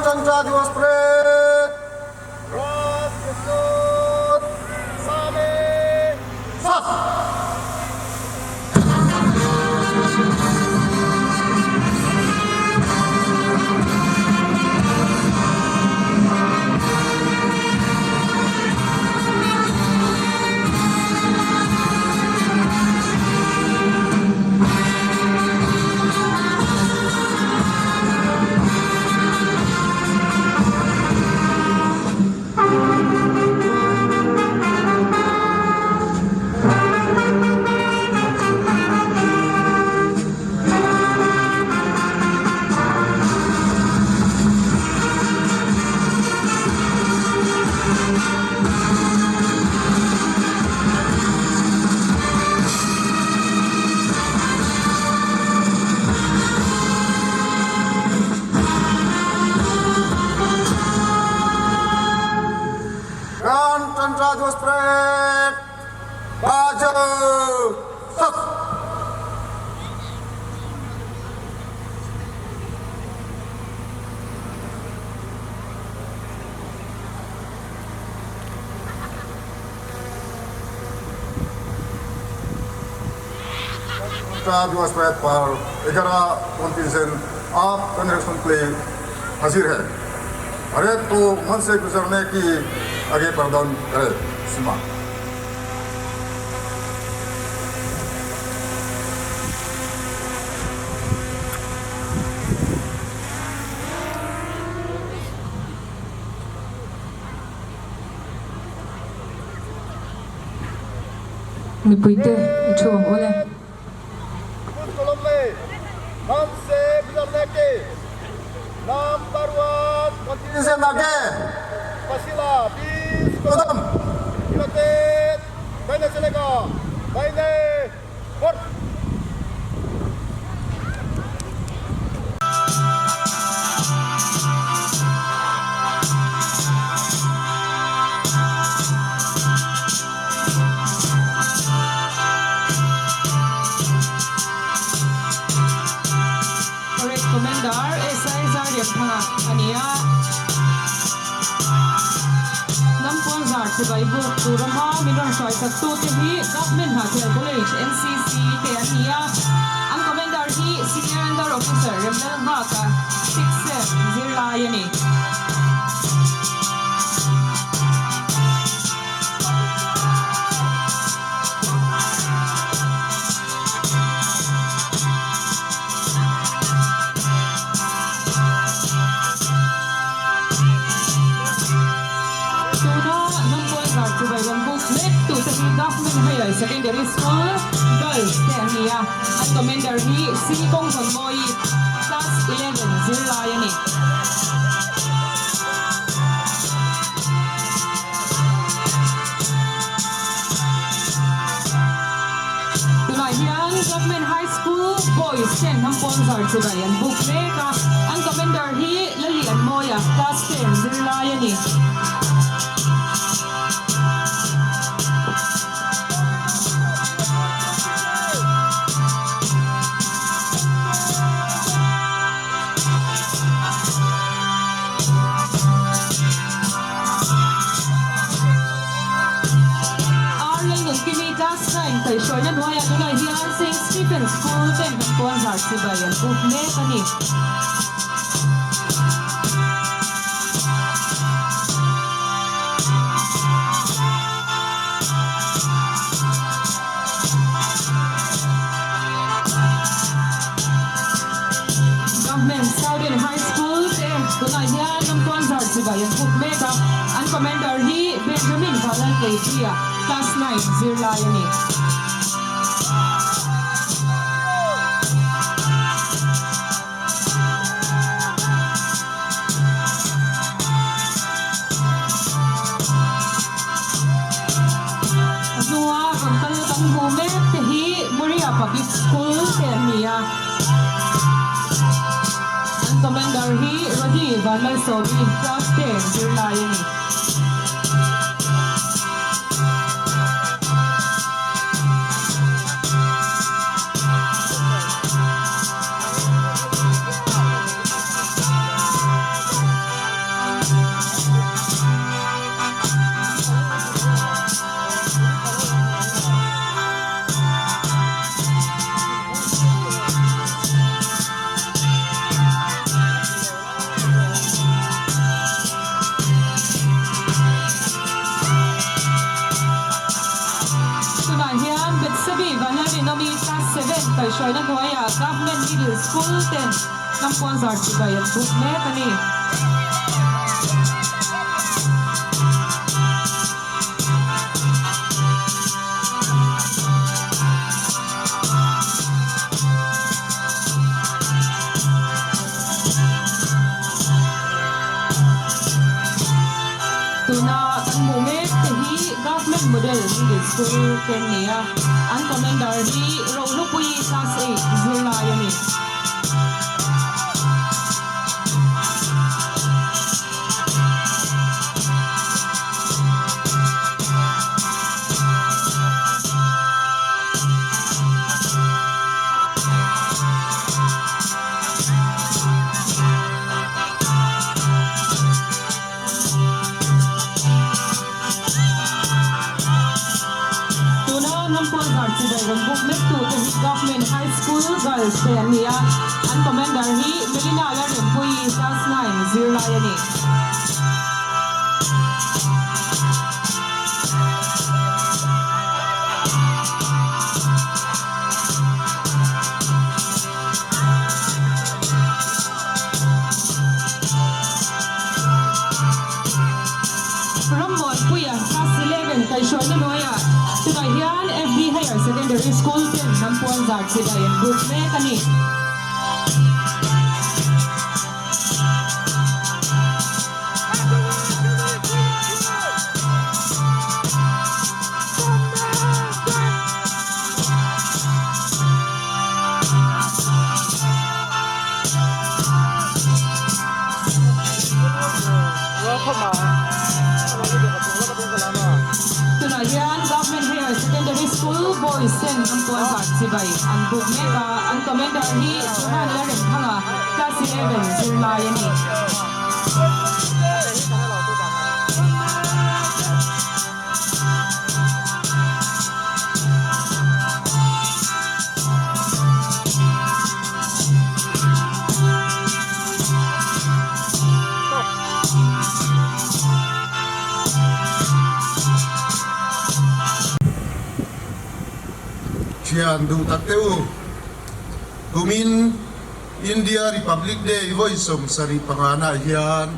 Gantantra Divas Parade! Rajput Sami Sas! Gantantra Divas Parade! Baju Sas! Gantantra Divas Parade पर 11 contingent आप connection के लिए हाजिर है। हरेक को मन से गुजरने की आगे प्रदान करे सीमा। Mipuite i thu ang awl e. Parade Commander SI Zarlianthanga a ni a, hnam puanzar chibai buk tur a hma min rawn hruai chak tute hi Government Hnahthial College NCC te an ni a, an Commander hi Senior Under Officer Remlal Nghaka, Sixth Sem, zirlai a ni. Tuna hnampuan zar chibai rawn buk mek tute hi Government Higher Secondary School Girls te an ni a, an commander hi C Kawngzawnmawi Class 11 zirlai a ni. Tunah hian Government High School Boys ten hnampuan zar chibai an buk mek a, an commander hi Lalianmawia, Class 10 zirlai a ni. Ar Lalnunkimi Class 9 kaihhruaina hnuaiah tunah hian Saint Stephen School ten kan puan zar chibai an buk mek a ni. Government Southern High School te tunah hian lamtuan zar chibai an buk mek a, an commander hi Benjamin Valalkeithia, Class 9 zirlai a ni. A hnua rawn kal kan hmuh mek te hi Muria Public School te an ni a, an commander hi Rodi Vanmalsawmi class 10 zirlai a ni. Vanlalrinawmi Class 7 kaihhruaina hnuaiah Government Middle School ten hnam puanzar chibai an buk mek a ni. Tuna kan hmuh mek te hi Government Model Middle School te an ni a, an Commander hi Rohlupuii Class 8 zirlai a ni. Tuna Nampol Zar chibai rawn buk mektute hi Government High School Girls te an ni a, an Commander hi Melina Lalrempuii, Class 9 zirlai a ni. Rammuanpuia Class 11 kaihhruaina hnuaiah tunah hian FB Higher Secondary School ten hnam puanzar chibai an buk mek a ni. Tunah hian Government Higher Secondary School Boys ten rampuan zar chibai an buk mek a, an Commander hi Johan Lalremthanga, Class 11 zirlai a ni. Thian duh tak teh u, kumin India Republic Day vawi 75 nah hian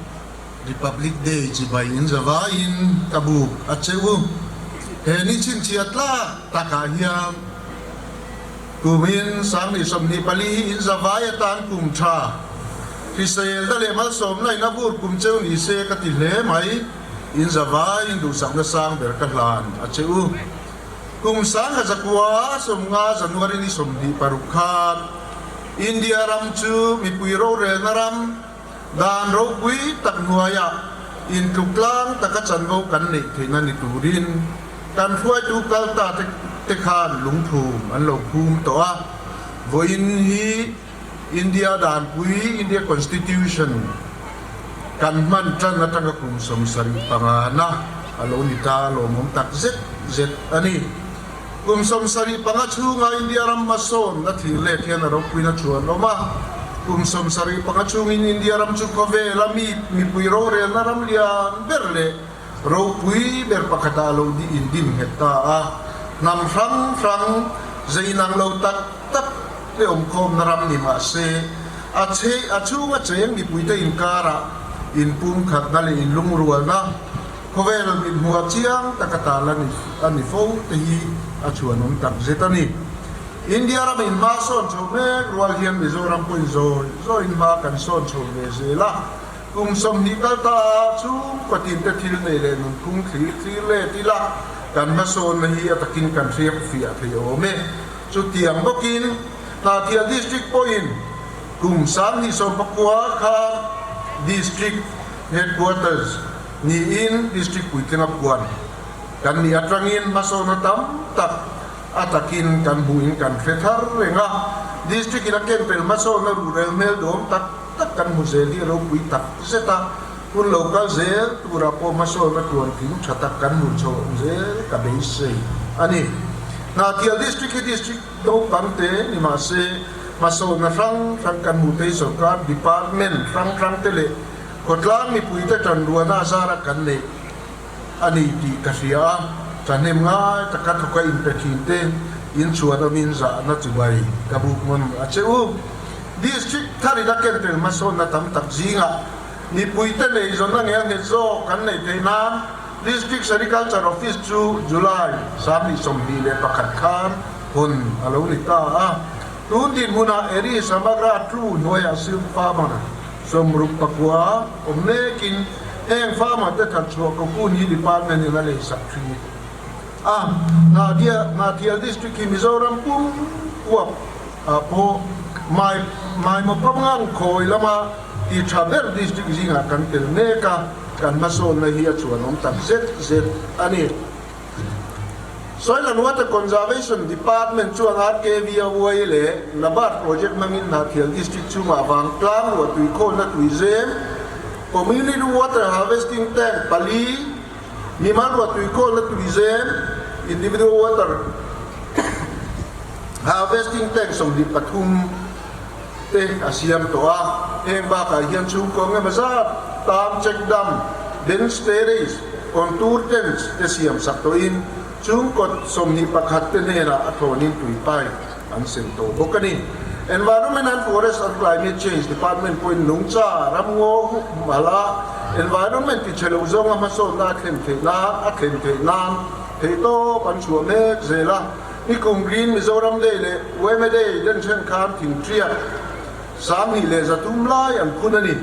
Republic Day chibai in zavaiin ka buk a che u. He ni chhinchhiat tlak takah hian kumin 2024 hi in zavai atan kum tha hrisel na leh malsawmna in a vur kum cheu ni se ka ti hle mai. In zavaiin duhsakna sang ber ka hlan a che u. Kum 1950 January ni 26 khan India ram chu mipui rorelna ram, Dan ropui tak hnuaiah intluk tlang taka chanvo kan neih theihna ni turin kan hruaitu kal ta te khan lungphum an lo phum tawh a. Vawiin hi India danpui, India Constitution, kan hman tan atanga kum 75 na a lo ni ta lawmawm tak zet zet a ni. Kum 75 chhunga India ram hmasawnna thlir let hian a ropuina chuan awm a. Kum 75 chhungin India ram chu khawvela mi mipui rorelna ram lian ber leh ropui ber pakhatah a lo di indim nghet ta a. Hnam hrang hrang zei nang lo tak tak te awmkhawmna ram ni mah se, a chhe a chhunga cheng mipuite inkarah inpumkhatna leh inlungrualna, Khawvel mithmuh a chiang taka tal a ni fo te hi a chhuanawm tak zet a ni. India ram in hma sawn chho mek rual hian Mizoram pawhin zawi zawiin hma kan sawn chho ve zel a. Kum 20 kal ta a chhungkaw tin te thil nei leh nunphung thlir thlir let ila kan hmasawnna hi a takin kan hriak fiah thei awm e. Chutiang bawkin Hnahthial District pawhin kum 2019 khan District Headquarters niin District puitlinga puan kan nih atangin hmasawnna tam tak a takin kan hmuhin kan hre thar reng a, District in a ken pel hmasawnna ruhrel hmel duhawm tak tak kan hmu zel hi a ropui tak zet a, hun lo kal zel turah pawh hmasawnna tluantling tha tak kan hmuh chho awm zel ka beisei a ni. Hnahthial District hi District naupang te ni mah se hmasawnna hrang hrang kan hmuh phei sawrkar Department hrang hrang te leh Khawtlang mipuite tanruahna a zara kan neih a ni tih ka hria a, thahnem ngai taka thawka inpe thin te, In chhuan awmin zahna chibai ka buk ngawm a che u. District tharin a ken tel hmasawnna tam tak zingah mipuite nei zawnna nge a nghet zawk kan neih theih nan District Sericulture Office chu July 2021 khan hawn a lo ni ta a. Tun dinhmunah Eri Samagra tlu hnuaiah silk farmer 69 awm mekin heng farmer te that chhuah cocoon hi department in a leisak thin a. Hnahthial District hi Mizoram pum uap ah pawh mai maimaw pangang khawi lama ti tha ber district zingah kan tel mek a, kan hmasawnna hi a chuanawm tak zet zet a ni. Soil and Water Conservation Department chuan RKVY leh NABARD project hmangin Hnahthial District chungah vangtlang ruah tuikhawlna tuizem, Community Water Harvesting Tank pali, mimal ruah tuikhawlna tuizem, Individual Water Harvesting Tank 23 te a siam tawh a. Heng bakah hian chhungkaw nge mazat tan check dam, bench terrace, contour tents te siam sak tawhin chhungkaw 21 te hnenah a thlawnin tui pipe an sem tawh bawk a ni. Environment and Forest and Climate Change Department pawhin nungcha ramngaw humhalh a, environment tichhe lo zawnga hmasawnna a thlen theih nan a thlen theih nan theihtawp an chhuah mek zel a. Nikum Green Mizoram Day leh Weme Day den then khan thingṭiak 2300 lai an phun a ni.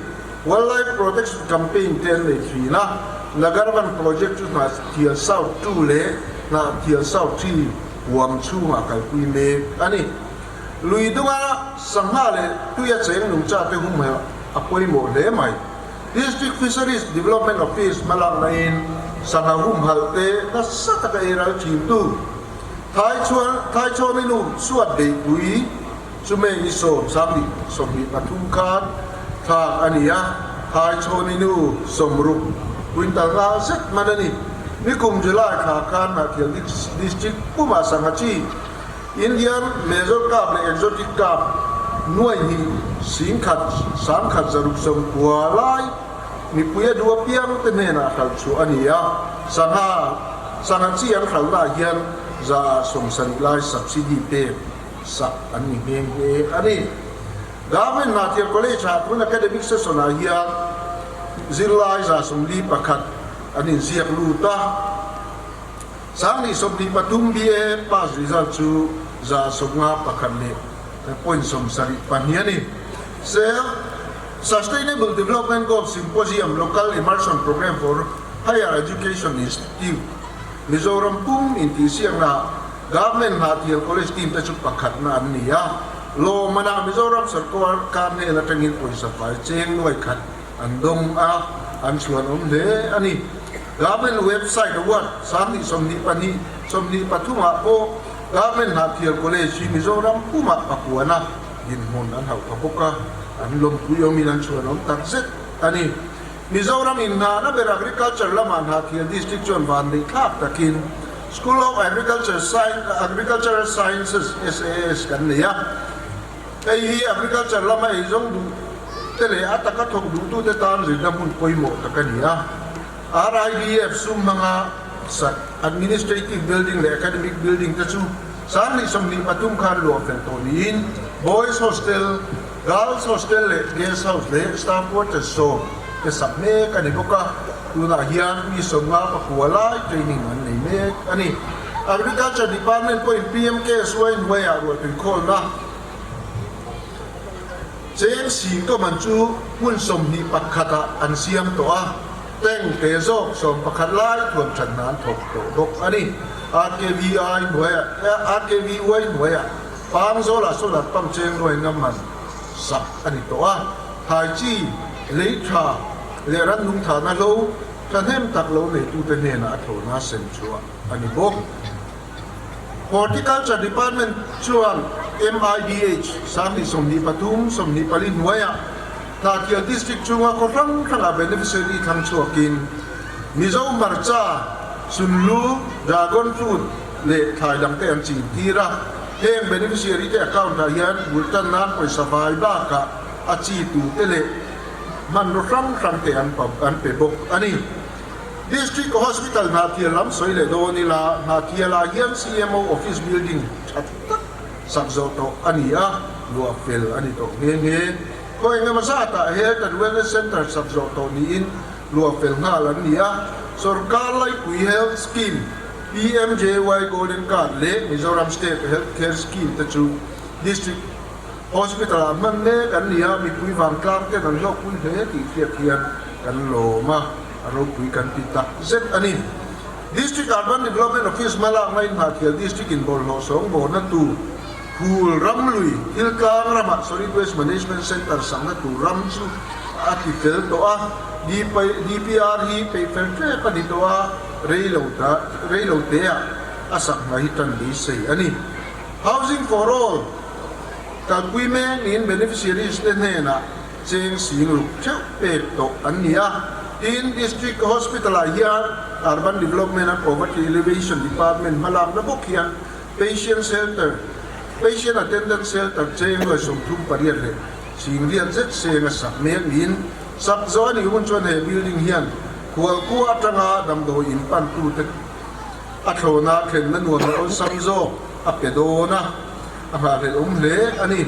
Wildlife Protection Campaign te an nei thin a, Nagarvan Project chu Hnahthial South 2 leh Hnahthial South 3 huam chhungah kalpui mek a ni. Lui dunga sangha leh tuia cheng nungcha te humhelh a pawimawh hle mai. District Fisheries Development Office hmalaknain sangha humhalh te nasa taka ei ral thintu Thai chuan Thai chuan i nu suat beihpui chu May ni sawm 2023 khan thlak a ni a, Thai chuan i nu 60 quintal nga zet man a ni. Nikum July thla khan Hnahthial District pumah sangha chi Indian Major Carp leh Exotic Carp nuaihnih 10,000 1,690 lai mipui a duh apiang te hnenah hralh chhuah a ni a, sangha sangha chi an hralhnaah hian 70% lai subsidy pek sak an ni nghe nghe a ni. Government Hnahthial College ah tun academic session ah hian zirlai 41 an inziak lut a. 2023 BA pass result chu 51 leh point 74 a ni. Sel Sustainable Development Goals Symposium Local Immersion Programme for Higher Education Institute Mizoram pum intihsiaknaah Government Hnahthial College team te chu pakhatna an ni a. Lawmmanah Mizoram sarkar hnen atangin pawisa fai cheng nuai khat an dawng a, an chhuan awm hle a ni. Government website award 2022, 23 ah pawh Government Hnahthial College hi Mizoram pumah pakuana dinhmun an hauh pha bawk a, an lawmpui awmin an chhuan awm tak zet a ni. Mizoram inhnahna ber Agriculture lamah Hnahthial District chuan van neih thlak takin School of Agriculture Agricultural Sciences, SAS, kan nei a. Hei hi agriculture lama eizawng duh te leh a taka thawk duhtute tan zirna hmun pawimawh tak a ni a. RIDF sum hmanga sak administrative building leh academic building te chu 2023 khan luah fel tawh niin Boys Hostel, Girls Hostel leh Guest House leh Staff Quarters 10 te sak mek a ni bawk a. Tunah hian mi 50 pakua lai training an nei mek a ni. Agriculture Department pawhin PMKSY hnuaiah ruahtui khawlna cheng sing tawman chu hmun 21 ah an siam tawh a, tank te zawk 11 lai thuam that hna an thawk tawh bawk a ni. RKVI hnuaiah RKVY hnuaiah Pangzawlah solar pump cheng nuai ngam man sak a ni tawh a, thlai chi, lei tha leh rannung thahna hlo thahnem tak lo neitute hnenah a thlawhna sem chhuah a ni bawk. Horticulture Department chuan MIDH 2023, 24 hnuaiah Hnahthial District chunga khaw hrang hrangah beneficiary thlang chhuakin Mizo hmarcha, sunlu, dragon fruit leh thlai dangte an chin tir a. Heng beneficiary te account ah hian bul tan nan pawisa vai bakah a chi tute leh hmanraw hrang hrangte an pe bawk a ni. District Hospital Hnahthial lam sawi leh dawn ila, Hnahthialah hian CMO Office Building tha tak sak zawh tawh a ni a, luah fel a ni tawh nghe nghe. Khaw engemaw zatah Health and Wellness Centre sak zawh tawh niin luah fel nghal an ni a, Sorkar Laipui Health Scheme, PMJY Golden Card leh Mizoram State Health Care Scheme te chu District Hospital ah hman mek an ni a, mipui vangtlang ten an hlawkpui hle tih hriat hian kan lawm a, a ropui kan ti tak zet a ni. District Urban Development Office hmalakna in Hnahthial District in bawlhhlawh sawng bawhna tur Phul ram lui thil tlang ramah Solid Waste Management Centre sakna tur ram chu a ti fel tawh a, DPR hi peih fel tep a ni tawh a, rei lo teah a sak hna hi tan beisei a ni. Housing for All kalpui mek niin beneficiaries te hnenah cheng sing ruk theuh pek tawh an ni a. Tin, District Hospital ah hian Urban Development and Poverty Alleviation Department hmalakna bawk hian Patient Shelter, Patient Attendant Shelter cheng nuai 38 leh sing riat zet seng a sak mek niin sak zawh a nih hun chuan he building hian khualkhua atanga damdawi in pantute a thlawna thlenna nuam leh awlsam zawk a pe dawn a, a nghahhlelh awm hle a ni.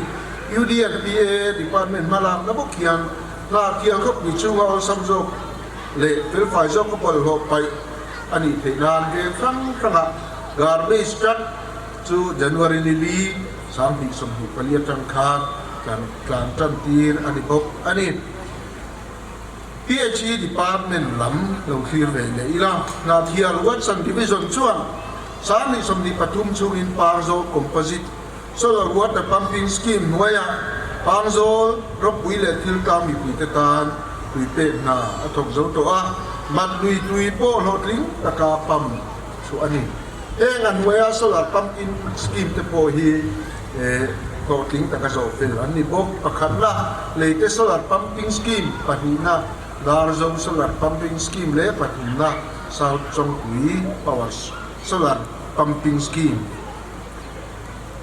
UDNPA Department hmalakna bawk hian hna thial khawpui chhunga awlsam zawk leh felfai zawk a bawlhhlawh paih a nih theih nan veng hrang hrangah garbage truck chu January ni li 2024 atang khan tlan tan tir a ni bawk a ni. PHE Department lam lo thlir ve leh ila, Hnahthial Watson Division chuan 2023 chhungin Pangzawl Composite Solar Water Pumping Scheme hnuaiah Pangzawl ropui leh thil tlang mipuite tan tui pek hna a thawk zo tawh a, mat lui tui pawh hlawhtling taka pump chu a ni. Heng a hnuaia Solar Pumping Scheme te pawh hi hlawhtling taka zawh fel an ni bawk. Pakhatna, Leite Solar Pumping Scheme, pahnihna, Darzo Solar Pumping Scheme leh pathumna, South Chawngpui Power Solar Pumping Scheme.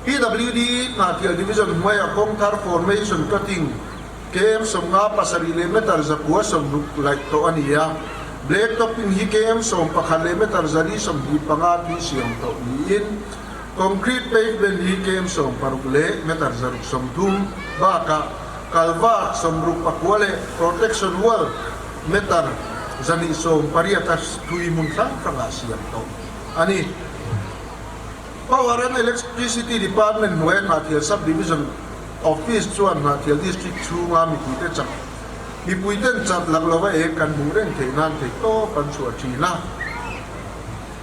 PWD Hnahthial Division hnuaiah kawng thar formation cutting KM 57 leh meter 160 laih tawh a ni a, black topping hi KM 11 leh meter 425 tui siam tawh niin concrete pavement hi KM 60 leh meter 630 bakah culvert 69 leh protection wall meter 280 a thui hmun hrang hrangah siam tawh a ni. Power and Electricity Department hnuaia Hnahthial Sub-Division Office chuan Hnahthial District chhunga mipuite chak mipuiten chat lak lova eng kan hmuh reng theih nan theihtawp an chhuah thin a.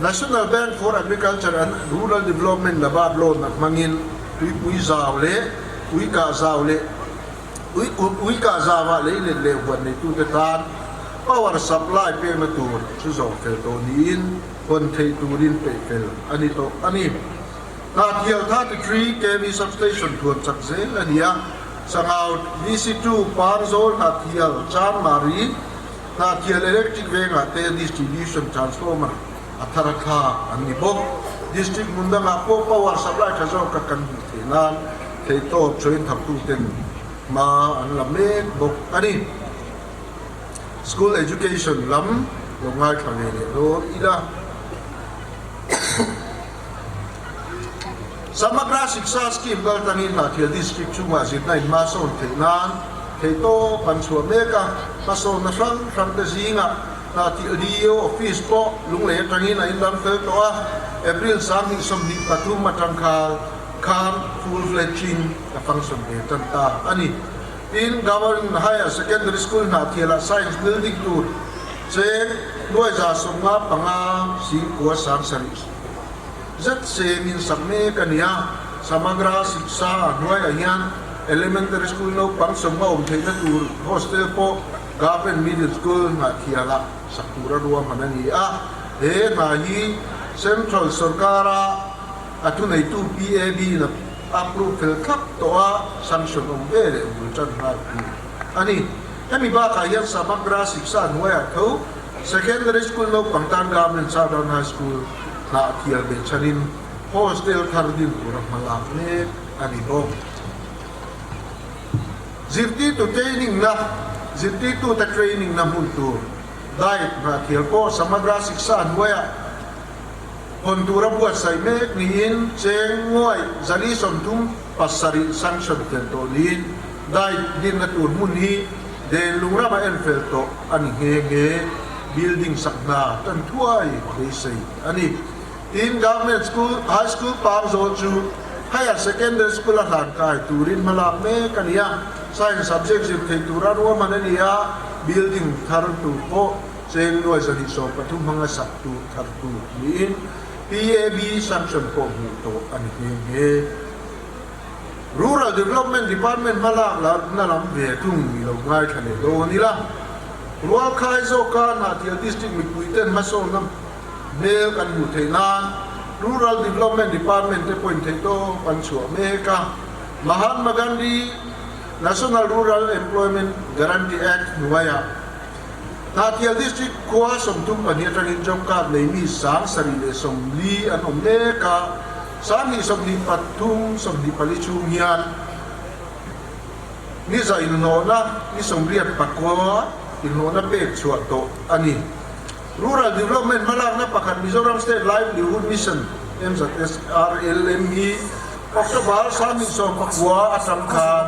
National Bank for Agriculture and Rural Development NABARD loan a hmangin tuipui zau leh ui kah zau leh ui kah zauah lei let leh huan neitute tan power supply pekna tur chu zawh fel tawh niin hawn theih turin peih fel a ni tawh a ni. Hnahthial 33 kv substation thuam chak zel a ni a, Sangau DC2 Parzawl Hnahthial Chanmari Hnahthial Electric vengah te distribution transformer a thar a thlak an ni bawk. District hmun dangah pawh power supply tha zawka kan hmuh theih nan theihtawp chawin thawktuten hma an la mek bawk a ni. School education lam lo ngaithla ve leh dawn ila. Samagra Shiksha Scheme kal tangin Hnahthial District chhungah zirna in hma sawn theih nan theihtawp an chhuah mek a, hmasawnna hrang hrang te zingah Hnahthial DEO Office pawh lunglei atangin a inlam fel tawh a, April 2023 atang khan khan full fledged in a function ve tan ta a ni. Tin, Government Higher Secondary School Hnahthialah Science Building tur cheng 1055 singkua 70 zet sengin sak mek a ni a. Samagra Shiksha hnuaiah hian Elementary School naupang 50 awm theihna tur hostel pawh Government Middle School Hnahthialah sak tura ruahman a ni a. He hna hi Central sorkara A thuneitu PAB in a approve fel thlap tawh a, sanction awm ve leh bul tan nghal tur a ni. Hemi bakah hian Samagra Shiksha hnuaiah tho Secondary School naupang tan Government Southern High School hnah thial beh chhanin hostel thar din tura hma lak mek a ni bawk. Zirtirtu training na Zirtirtute training na hmun tur diet hnah thial pawh Samagra Shiksha hnuaiah. Hawn tura buatsaih mek niin cheng nuai 437 sanction fel tawh niin dai dinna tur hmun hi den lungrama en fel tawh a ni nghe nghe. Building sak hna tan thuai beisei a ni. Tin, Government School, High School Pangzawl chu Higher Secondary School a hlan kai turin hmalak mek a ni a, Science subject zir theih tura ruahman a ni a, building thar tur pawh cheng nuai 213 hmanga sak tur thar tur niin PAB sanction pawh hmuh tawh a ni nghe nghe. Rural Development Department hmalak na lam ve thung i lo ngaithla leh dawn ila, Rualkhai zawka Hnahthial District mipuiten hmasawnna hmel kan hmuh theih nan Rural Development Department te pawhin theihtawp an chhuah mek a. Mahatma Gandhi National Rural Employment Guarantee Act hnuaiah Hnahthial District khua 32 atangin job card nei mi 740 an awm mek a, 2023, 24 chhung hian ni za inhlawhna ni 89 inhlawhna pek chhuah tawh a ni. Rural Development hmalakna pakhat Mizoram State Livelihood Mission, MZSRLM, hi October 2019 atang khan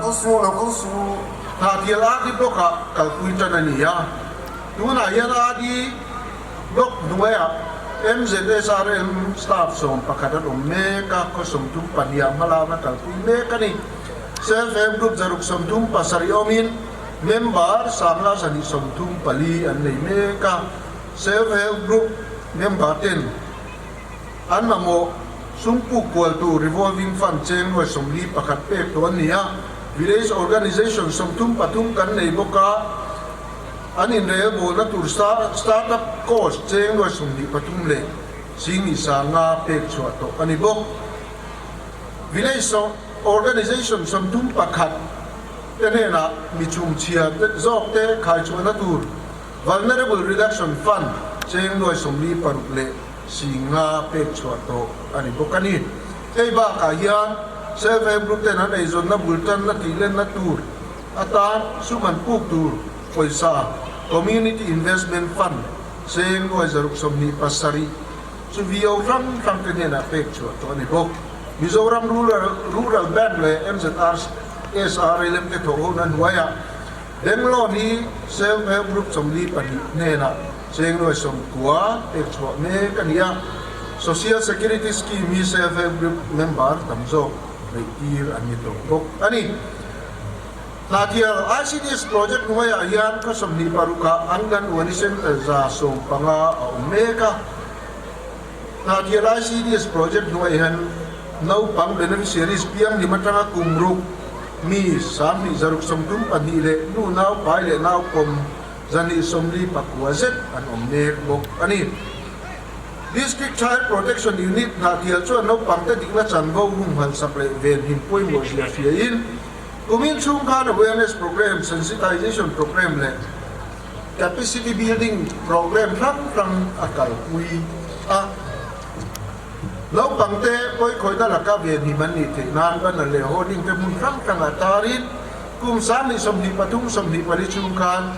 Hnahthial RD Block-ah kalpui tan a ni a. Tunah hian RD Block hnuaiah MZSRM staff 11 an awm mek a, khaw 32 ah hmalakna kalpui mek a ni. Self-help group 137 awmin Member 5134 an nei mek a, Self Help Group member ten an mamawh sum puk kual tur revolving fund cheng nuai 41 pek tawh an ni a, Village Organization 33 kan nei bawk a, an inrelbawlna tur start up cost cheng nuai 23 leh 25 pek chhuah tawh a ni bawk. Village Organization 31. Te hnenah mi chhumchhia te zawk te khaichhuahna tur Vulnerable Reduction Fund cheng nuai 46 leh 50 pek chhuah tawh a ni bawk a ni. Hei bakah hian Self Help Group ten an eizawnna bul tanna tihlenna tur atan sum an puk tur pawisa Community Investment Fund cheng nuai 627 chu VO hrang hrang te hnenah pek chhuah tawh a ni bawk. Mizoram Rural Rural Bank leh MZR SRLM te thawh hona hnuaiah Bank loan hi Self Help Group 42 hnenah cheng nuai 90 pek chhuah mek a ni a. Social Security Scheme hi Self Help Group member tam zawk neih tir an ni tawh bawk a ni. Hnahthial ICDS project hnuaiah hian khaw 26 ah Anganwadi Centre 115 a awm mek a. Hnahthial ICDS project hnuaiah hian naupang beneficiaries piang hlim atanga kum ruk mi 2632 leh nu nau pai leh nau pawm 249 zet an awm mek bawk a ni. District Child Protection Unit Hnahthial chuan naupangte dikna chanvo humhalhsak leh venhim pawimawh zia hriain, Kumin chhung khan awareness program, sensitization program leh capacity building program hrang hrang a kalpui a. Naupangte pawikhawihna laka venhim an nih theih nan banner leh hoarding te hmun hrang hrangah tarin kum 2023, 24 chhung khan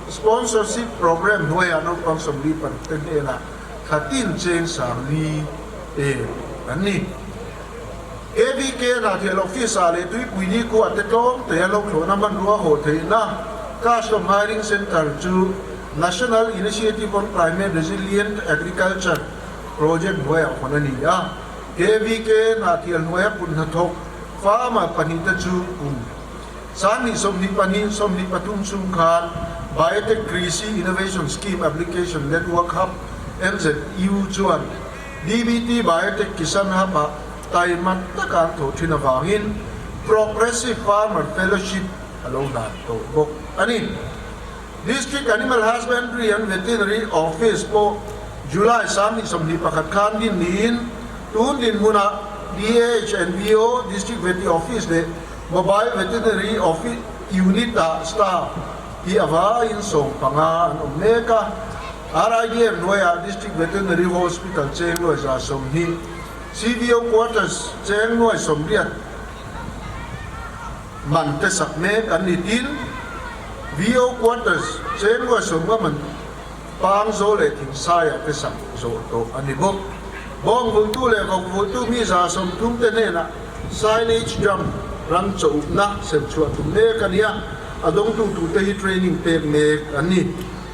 sponsorship program hnuaiah naupang 45 te hnenah thla tin cheng 40 pek an ni. ABK Hnahthial Office-ah leh Tuipui Nikhua te tlawm te a lo thlawhna hmanrua haw theihna Custom Hiring Centre chu National Initiative on Climate Resilient Agriculture Project hnuaiah hawn a ni a. ABK Hnahthial hnuaia kut hnathawk farmer pahnih te chu kum 2022, 23 chhung khan Biotech Krishi Innovation Scheme Application Network Hub, MZU, chuan DBT Biotech Kisan Hub-ah taima taka an thawh thin avangin Progressive Farmer Fellowship a lo hlan tawh bawk a ni. District Animal Husbandry and Veterinary Office pawh July 2021 khan din niin tun dinhmunah DAH and VO, District Vety Office leh Mobile Veterinary Office Unit-ah staff hi a vaiin 15 an awm mek a. RIDF hnuaiah District Veterinary Hospital cheng nuai 120, CVO Quarters cheng nuai 80 man te sak mek an ni. Tin, VO Quarters cheng nuai 50 man Pangzawl leh Thingsaiah te sak zawh tawh a ni bawk. Bawng vultu leh vawk vultu mi 30 te hnenah silage drum ram chawhupna sem chhuah tum mek a ni a, a dawngtu tute hi training pek mek an ni.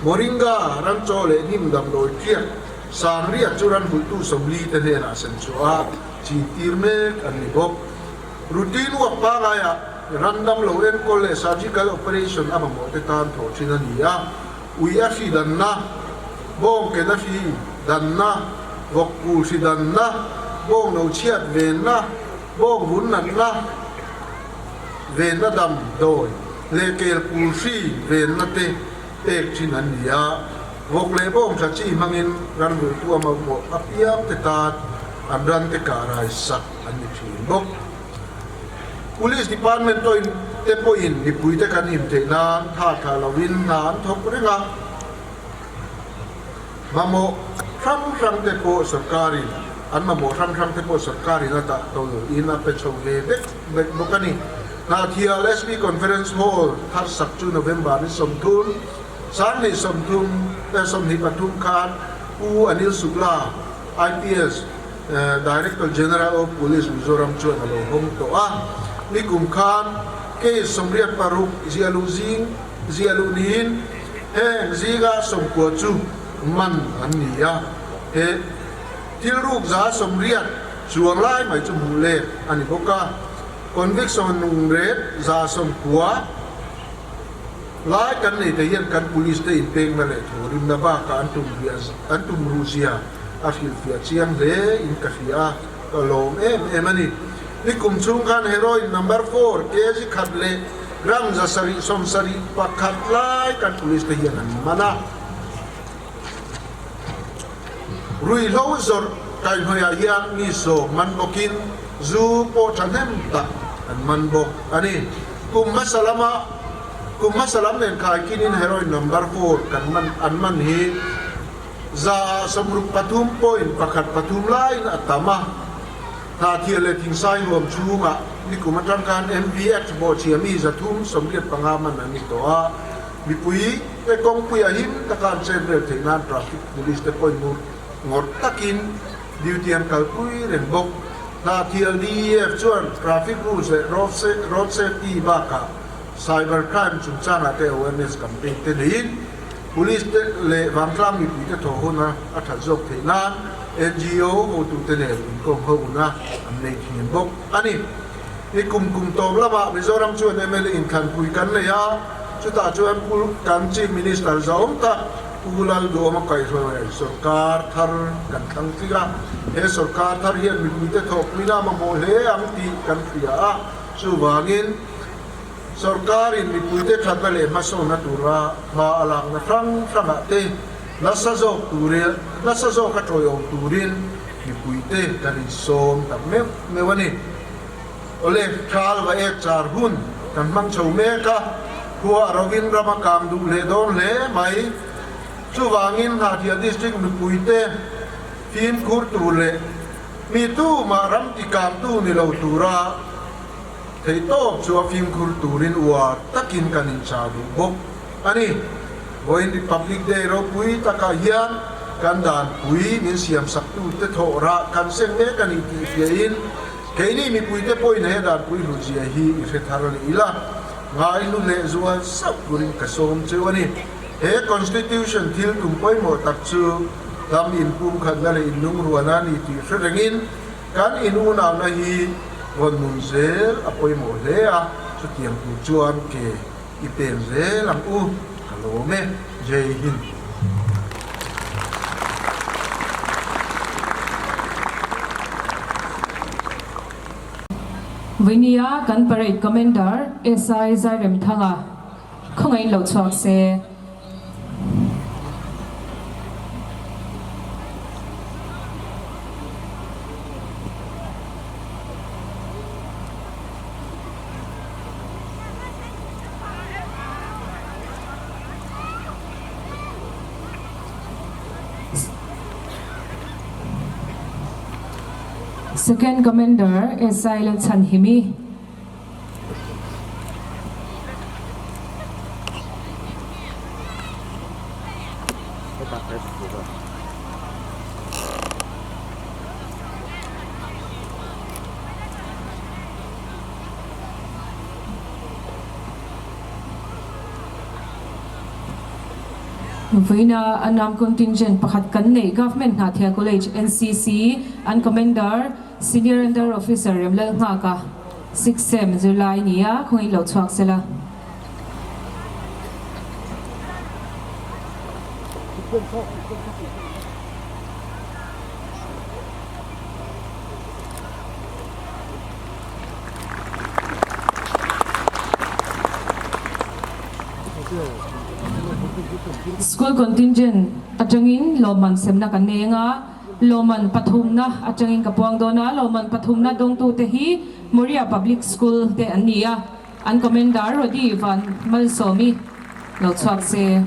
Moringa ram chaw leh hnim damdawi ṭiak Sangriat chu ram vultu 40 te hnenah sem chhuah a chin tir mek an ni bawk. Routine work pangaiah ram damlo enkawl leh surgical operation a mamawh te tan thawh thin a ni a. Ui a hri danna, bawng ken a hri danna, vawk kul hri danna, bawng no chhiat venna, bawng vun natna venna dam dawi leh kel kul hri venna te pek thin an ni a. Vawk leh bawng tha chi hmangin ran vultu a mamawh apiang te tan an ran te kah rai sak an ni thin bawk. Police Department tawin te pawhin mipuite kan him theih nan tha thlah lovin hna an thawk reng a, mamawh hrang hrang te pawh sorkarin an mamawh hrang hrang te pawh sorkarin a dah tawlin a pe chho ve vek vek bawk a ni. Hnahthial SP Conference Hall thar sak chu November ni 30, 2023 khan Pu Anil Shukla, IPS, Director General of Police Mizoram chuan a lo hawng tawh a, nikum khan case 86 ziahluh zing ziahluh niin heng zinga 90 chu man an ni a, he thil ruk 180 chuang lai mai chu hmuh let a ni bawk a, conviction rate 90. Lai kan nei te hian kan police te inpekna leh thawhrimna bakah an tum riah an tum ruh zia a hrilhfiah chiang hle in ka hria a, ka lawm em em a ni. Nikum chhung khan heroin number four kg khat leh gram 771 lai kan police te hian an man a. Ruihhlo zawrh kaihhnawihah hian mi 10 man bawkin zu pawh thahnem tak an man bawk a ni. Kum hmasa lama kum hmasa lam nen khaikinin heroin number four kan man an man hi 63.13% laiin a tam a. Hnahthial leh Thingsai huam chhungah nikum atang khan MVX bawhchhia mi 385 man an ni tawh a. Mipui te kawngpuiah him taka an chet vel theih nan traffic police te pawhin mur ngawrh takin duty an kalpui reng bawk. Hnahthial DEF chuan traffic rules leh road safety bakah cyber crime chungchangah te awareness campaign te neiin police te leh vangtlang mipui te thawh huna a that zawk theih nan NGO hotute nen inkawm ho una an nei thin bawk a ni. I kum kum tawp lamah Mizoram chuan mla inthlanpui kan nei a, chutah chuan Pu kan Chief Minister zahawm tak Pu Lalduhawma kaihhruai sorkar thar kan thlang tling a, he sorkar thar hian mipuite thawkpuina a mamawh hle ang tih kan hria a, chuvangin sorkarin mipuite thatna leh hmasawnna tura hma a lakna hrang hrangah te nasa zawk turin nasa zawka tawiawm turin mipuite kan insawm tak meuh meuh a ni. Awle, thal va ek char hun kan hmang chho mek a, khua a rovin ram a kang duh leh dawn hle mai. Chuvangin Hnahthial District mipuite fimkhur tur leh mi tumah ram ti kangtu ni lo tura theihtawp chu a fimkhur turin uar takin kan inchah duh bawk a ni. Vawiin Republic Day ropui takah hian kan danpui min siamsaktute thawh rah kan seng mek a ni tih hriain, Keini mipuite pawhin he danpui hlutzia hi i hre thar leh ila, ngaihlu leh zual sauh turin ka sawm cheu a ni. He Constitution thil tum pawimawh tak chu ram inpumkhatna leh inlungruana a ni tih hre rengin kan inunauna hi rawn nun zel a pawimawh hle a, chutiang tur chuan ke i pen zel ang u, ka lawm e. Jai Hind. Vawini-a kan Parade Commander SI Zairemthanga khawngaihin lo chhuak se. Second Commander SI Lalchhanhimi. Vawiina Anam Contingent pakhat kan neih Government Hnahthial College, NCC, an Commander, Senior Under Officer Remlalnghaka, Sixth Sem zirlai ni a, khawngin lo chhuak sela. School Contingent atangin lawmman semna kan nei anga, lawmman pathumna atangin ka puang dawn a, lawmman pathumna dawngtute hi Moria Public School te an ni a, an Commander Rody Van Malsawmi lo chhuak se.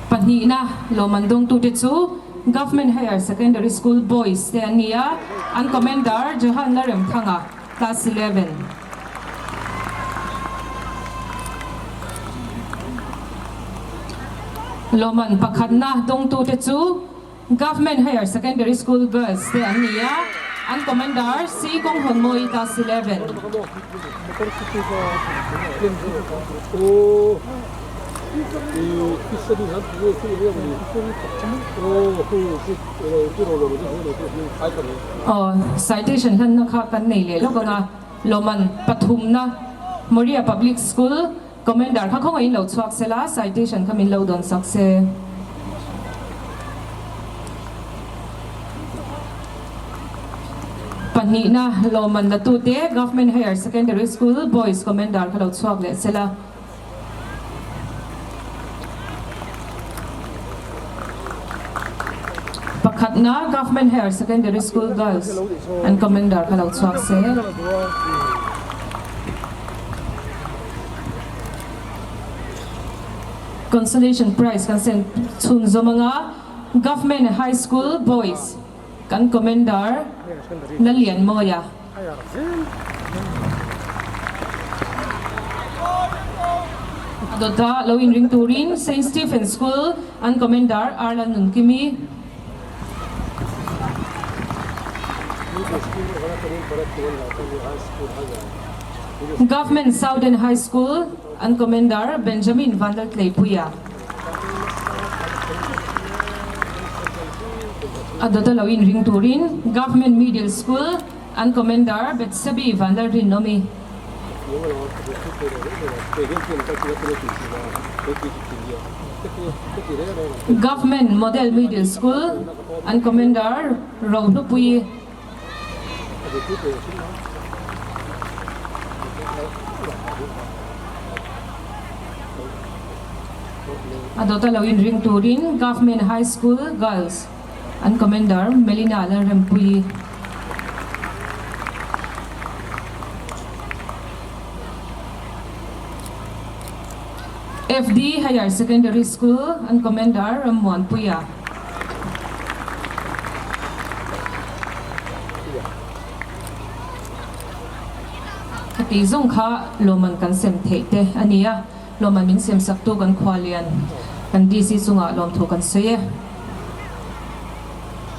Pahnihna lawmman dawngtute chu Government Higher Secondary School Boys te an ni a, an Commander Johan Laremthanga, Class 11. Lawmman pakhatna dawngtute chu Government Higher Secondary School Girls te an ni a, an Commander C Kawnghawnmawii, Class 11. Aw, citation hlanna kha kan nei leh lawk ang a, Lawman pathumna Moria Public School Commander kha khawngaihin lo chhuak se la, citation kha min lo dawn sak se. Pahnihna Lawman latute Government Higher Secondary School Boys Commander kha lo chhuak leh se la. Pakhatna Government Higher Secondary School Girls an Commander kha lo chhuak se. Consolation Prize kan sem chhun zawm anga Government High School Boys kan Commander Lalianmawia. A dawta lo inring turin Saint Stephen School an Commander Arlan Nunkimi. Government Southern High School an Commander Benjamin Vanlaltleipuia. A dawta lo inring turin Government Middle School an Commander Betsebi Vanlalrinawmi. Government Model Middle School an Commander Rohlupuii. A dawta lo inring turin Government High School Girls an Commander Melina Lalrempuii. FD Higher Secondary School an Commander Rammuanpuia. Khati zawng kha lawmman kan sem theih te a ni a, lawmman min sem saktu kan khua lian kan DC chungah lawmthu kan sawi e.